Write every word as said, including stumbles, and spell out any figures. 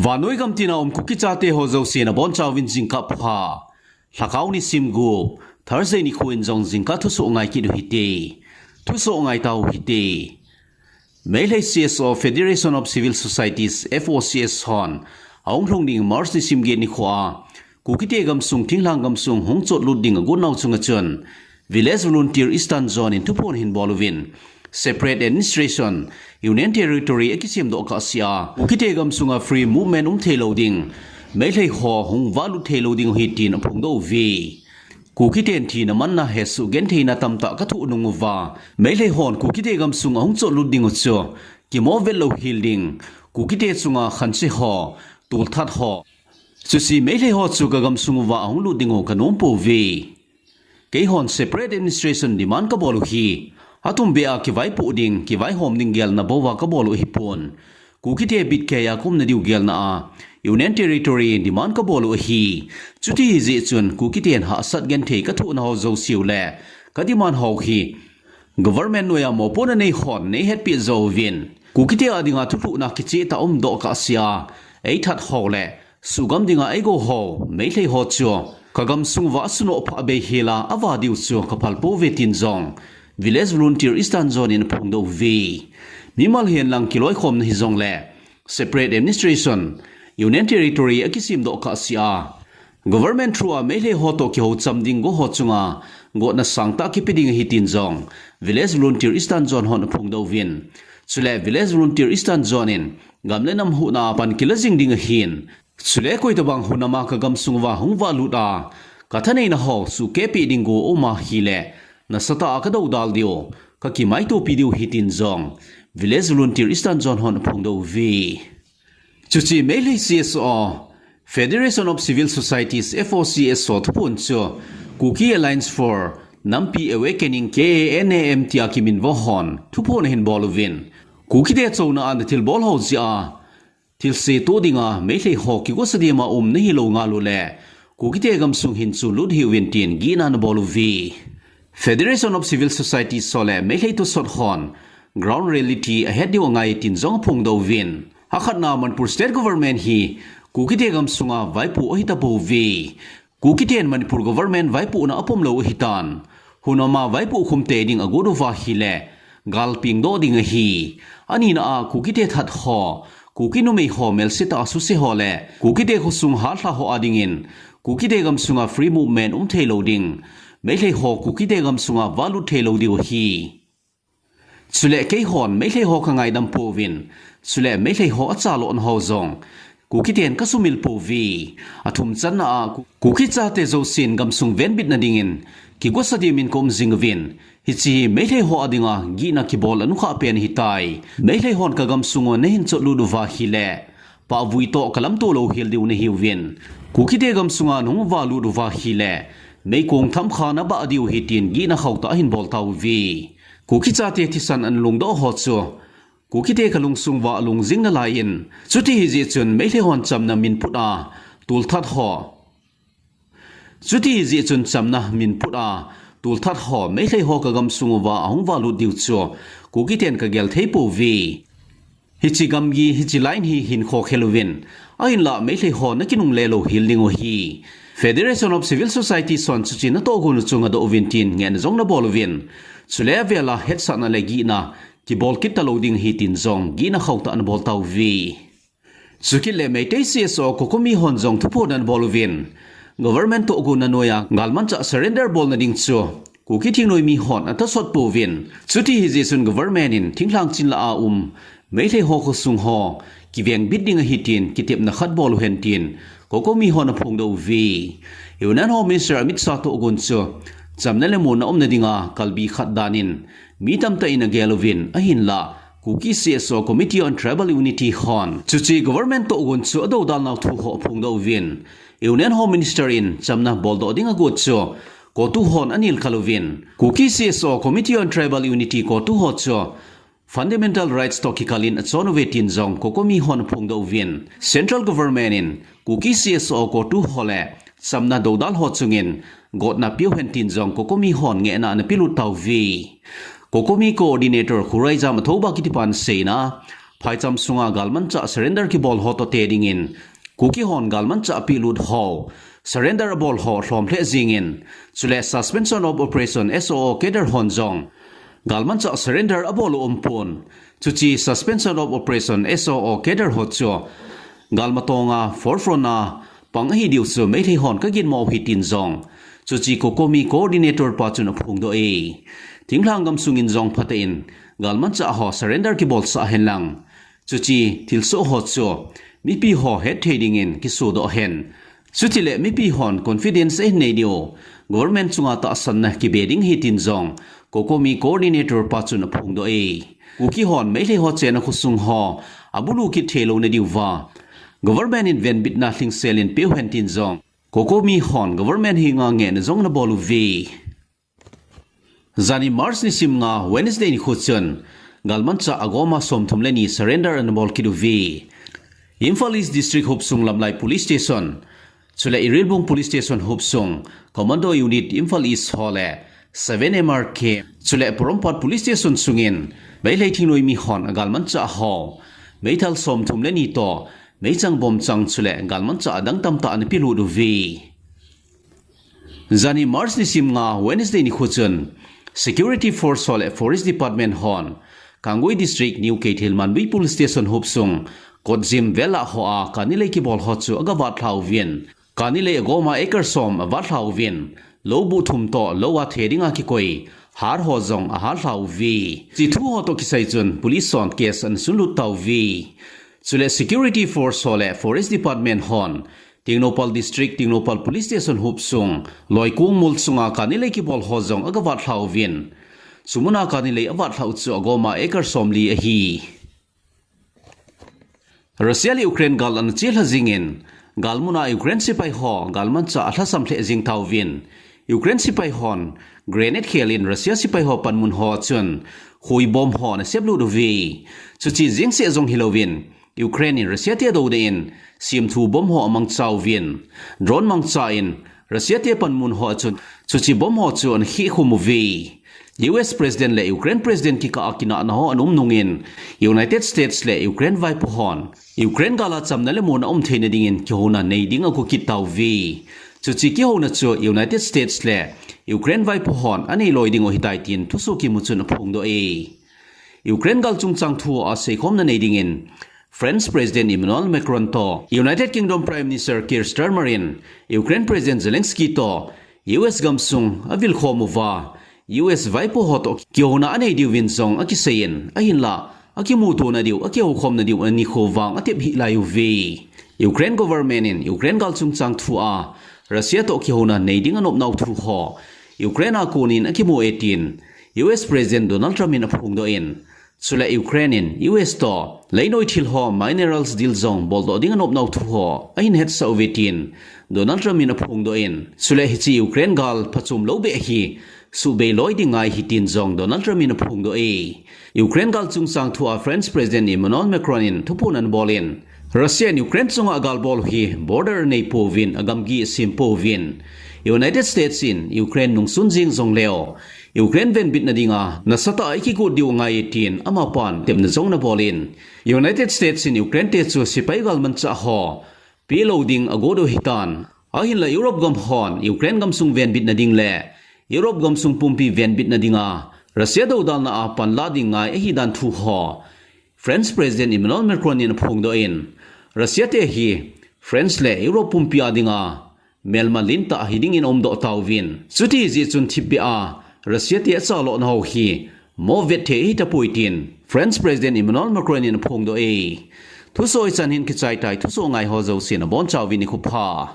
Vannoi gamtina um Kuki chate ho jouse nabonchauvin jingkah pha. Lhakao nisim gup, Thursday nikho in jong jingkah thusoh ngai kit u hite. Thusoh ngai tau hite. Meitei C S O, Federation of Civil Societies, F O C S hon ahung lhung ding March nisim get nikho a Kukite gamsung thinglhang gamsung hung chotlut ding agot nau chunga chun Village Volunteer Eastern Zone in thuphon ahin bol uvin, separate administration, Union Territory akisem doh kahsea Kukite gamsunga free movement um thei lou ding, Meitei ho hung valut thei lou ding u ahi tin aphongdoh uve. Kukiten thina manna hesoh gentheina tamtah kathoh nung uva, Meitei hon Kukite gamsunga hung chotlut ding u chu kimo vet lou hel ding, Kukite chunga khanse ho, tolthat ho, chuche Meitei ho chu kagamsung uva ahung lut ding u kanom pouve. Keihon separate administration demand kabol u hi, atumbeh a kivaipoh ding, kivaihom ding gelna bouva kabol u ahipon, Kukite bitkeiya kaumna diu gelna a Union Territory demand kabol u ahi. Chuti ahijeh chun Kukiten hahsat genthei kathohna ho jouse u le kademand ho hi government noiya mopohna nei hon neihetpeh jouvin, Kukite a dinga thulhuhna kichehtah umdoh kahsea eithat ho le sugam dinga eigou ho, Meitei ho chu kagamsung uva asunoh phah bei hela ava diu chu kaphal pouve tin jong Village Volunteer Eastern Zone in aphongdoh uve. Mimal henlang kiloikhomna hijongle, separate administration, Union Territory akisem doh kahsea government through a Meitei ho toh kihoucham ding go ho chunga gotna sangtah kipe ding ahi tin jong Village Volunteer Eastern Zone hon aphongdoh uvin, chule Village Volunteer Eastern Zone in gam le nam huhna a pan kila jing ding ahin, chule koitabang hunama kagamsung uva hung valut a kathaneina ho suhkehpeh ding go aum ahile, nasatah a kadoudal diu, kakimaitopi diu ahi tin jong Village Volunteer Eastern Zone hon aphongdoh uve. Chuche Meitei C S O, Federation of Civil Societies, F O C S O thuphon chu Kuki Alliance for Nampi Awakening, K A N A M tia kiminvo hon thuphon ahin bol uvin, Kukite chouna a nathilbol ho jeh a thilse toh dinga Meitei ho kigosa dema um nahilou ngal ule, Kukite gamsung hin chonlut hiuvin tin gihna anabol uve. Federation of Civil Societies ho le Meitei tosot hon ground reality ahet diu angai tin jong aphongdoh uvin, akhatna Manipur State Government hi Kukite gamsunga vaipoh ahitapouve. Kukiten Manipur Government vaipohna apom lou ahitan, hunama vaipoh khum tei ding agot uva ahile, gal pengdoh ding ahi. Anina a Kukite that ho, Kuki numei ho melsetah a suse ho le Kukite khosung halha ho a dingin Kukite gamsunga free movement um thei lou ding, Meitei ho Kukite gamsunga valut thei lou diu ahi. Chule keihon Meitei ho kangaidam pouvin, chule Meitei ho achalona ho jong Kukiten kasumil pouve. Athumchanna a Ku-, Kuki chate jousen gamsung venbitna dingin kigosa dimin kaum jing uvin, hiche hi Meitei ho a dinga gihna kibol anukhah pen ahitai. Meitei hon kagamsung u nahin chotlut uva ahile, pahvui toh kalamto lou hel diu nahiuvin, Kukite gamsunga nahung valut uva ahile, meikong thamkha nabah diu ahi tin gihna khauhtah ahin bol tauve. Kuki chate thisan analungdoh ho chu Kukite kalungsung uva alungjing nalaiyin, chuti ahijeh chun Meitei hon chamna minphut a tolthat ho, chuti ahijeh chun chamna minphut a tolthat ho, Meitei ho kagamsung uva ahung valut diu chu Kukiten kagel thei pouve. Hiche gamgi, hiche line hi hinkho khel uvin, ahinlah Meitei ho nakinungle lou hel ding u ahi. Federation of Civil Societies hon chuche natohgon u chu ngadoh uvin tin ngehna jong anabol uvin, chule avela hetsahna le gihna kibol kit talou ding ahi tin jong gihna khauhtah anabol tauve. Chukit le Meitei C S O COCOMI hon jong thuphon anabol uvin, government tohgonna noiya galmanchah surrender bolna ding chu Kuki thingnoimi hon atasot pouvin, chuti ahijeh chun government in thinglhang chinlah a um Meitei ho khosung ho kivengbit ding ahi tin kitepna khat bol uhen tin COCOMI hon aphongdoh uve. Union Home Minister Amit Shah tohgon chu chamna le muonna umna dinga kalbi khat danin mi tamtah in agel uvin, ahinlah Kuki C S O Committee on Tribal Unity hon chuche government tohgon chu adoudal nau thu ho aphongdoh uvin, Union Home Minister in chamna boldoh ding agot chu CoTU hon anelkal uvin, Kuki C S O Committee on Tribal Unity CoTU ho chu fundamental rights toh kikalin achon uve tin jong COCOMI hon aphongdoh uvin, Central Government in Kuki C S O CoTU ho le chamna doudal ho chungin gotna peuhen tin jong COCOMI hon ngehna anapelut tauve. COCOMI Coordinator Khuraijam Athouba kitipan aseina, phaicham sunga galmanchah surrender kibol ho toh te dingin Kuki hon galmanchah pilut ho surrender abol ho lhom lheh jingin, chule Suspension of Operation, S O O cadre hon jong galmanchah surrender abol u umpon. Chuche Suspension of Operation, S O O cadre ho chu galma tonga forefront a pang ahi diu chu Meitei hon kaginmo u ahi tin jong chuche COCOMI coordinator pa chun aphongdoh e. Thinglhang gam sungin jong phaten galmanchah ho surrender kibolsah hen lang, chuche thilsoh ho chu mipi ho hetthei dingin kisodoh hen. Chutile mipi hon confidence ahin nei diu, government chunga tahsanna kibe ding ahi tin jong COCOMI coordinator pa chun aphongdoh e. Kuki hon Meitei ho chenna khosung ho abulu kit thei louna diuva government in venbitna lhingsel in peh u hen tin jong COCOMI hon government henga ngehna jong anabol uve. Jani March nisim nga Wednesday nikho chun galmanchah agoma somthum le ni surrender anabol kit uve. Imphal East District hopsung Lamlai Police Station, chule Irilbung Police Station hopsung Commando Unit Imphal East ho le seven M R K, chule Porompat Police Station sungin Meitei thingnoi mi hon agalmanchah ho meithal somthum le ni toh meichang bomchang chule galmanchah adang tamtah anapelut uve. Jani March nisim nga Wednesday nikho chun Security Force ho le Forest Department hon Kangpokpi District New Keithelmanbi Police Station hopsung Kotjim vel a hoa kani lei kibol ho chu agavat lha uvin, kani lei agoma acre som avat lha uvin, lou buh thum toh lou a the dinga kikoi har ho jong ahal lha uve. Hiche thu ho toh kisai chun police hon case anasunlut tauve. Chule Security Force ho le Forest Department hon Tengnoupal District, Tengnoupal Police Station hopsung Loikung mol sunga kani lei kibol ho jong agavat lha uvin, chu muna kani lei avat lhau chu agoma acre somli ahi. Russia le Ukraine gal anachelha jingin, gal muna Ukraine sepai ho galmanchah alhasam lheh jing tauvin, Ukraine sepai hon grenade khelin Russia sepai ho panmun hoa chun hui bomb ho anaseplut uve. Chuche jengseh jong hilouvin, Ukraine in Russia te adouna in semthu bomb ho amangcha uvin, drone mangcha in Russia te panmun hoa chun chuche bomb ho chu anakhehkhum uve. U S President le Ukraine President kikah a kinahna ho ana um nungin, United States le Ukraine vaipo hon Ukraine gal a chamna le monna um theina dingin kihouna nei ding ago kit tauve. Chuche kihouna chu United States le Ukraine vaipo hon anei loi ding u ahitai tin thusoh kimu chun aphongdoh e. Ukraine gal chungchang thu a seikhomna nei dingin, France President Emmanuel Macron toh United Kingdom Prime Minister Keir Starmer in Ukraine President Zelensky toh U S gamsung avilkhom uva, U S vaipo ho toh kihouna anei diuvin jong akiseiyin, ahinlah akimutona diu, akihoukhomna diu anikho vang atep hih lai uve. Ukraine government in Ukraine gal chungchang thu a Russia toh kihouna nei ding anopnau thu ho Ukraine a konin akimu e tin U S President Donald Trump in aphongdoh in, chule Ukraine in U S toh leinoi thil ho minerals deal jong boldoh ding anopnau thu ho ahin hetsah uve tin Donald Trump in aphongdoh in, chule hiche Ukraine gal phachom lou beh hi suhbei loi ding ngai ahi tin jong Donald Trump in aphongdoh e. Ukraine gal chungchang thu a France President Emmanuel Macron in thuphon anabol in, Russia in Ukraine chunga agalbol u hi border anei pouvin, agamgi asem pouvin, United States in Ukraine nungsun jeng jongleu Ukraine venbitna dinga nasatah a ikigot diu angai e tin amapan tepna jong anabol in, United States in Ukraine te chu sepai galmanchah ho pelou ding agot u ahitan, ahinlah Europe gam hon Ukraine gamsung venbitna ding le Europe gamsung pumpi venbitna dinga Russia doudalna a panla ding ngai ahidan thu ho France President Emmanuel Macron in aphongdoh in, Russia te hi France le Europe pumpi a dinga melma lentah hidingin aumdoh tauvin, chuti jeh chun thipbeh a Russia te achalhahna ho hi mo vet thei ahitapoi tin France President Emmanuel Macron in aphongdoh e. Thusoh hichan hin kichai tai, thusoh ngai ho jousen abonchauvin nikho pha.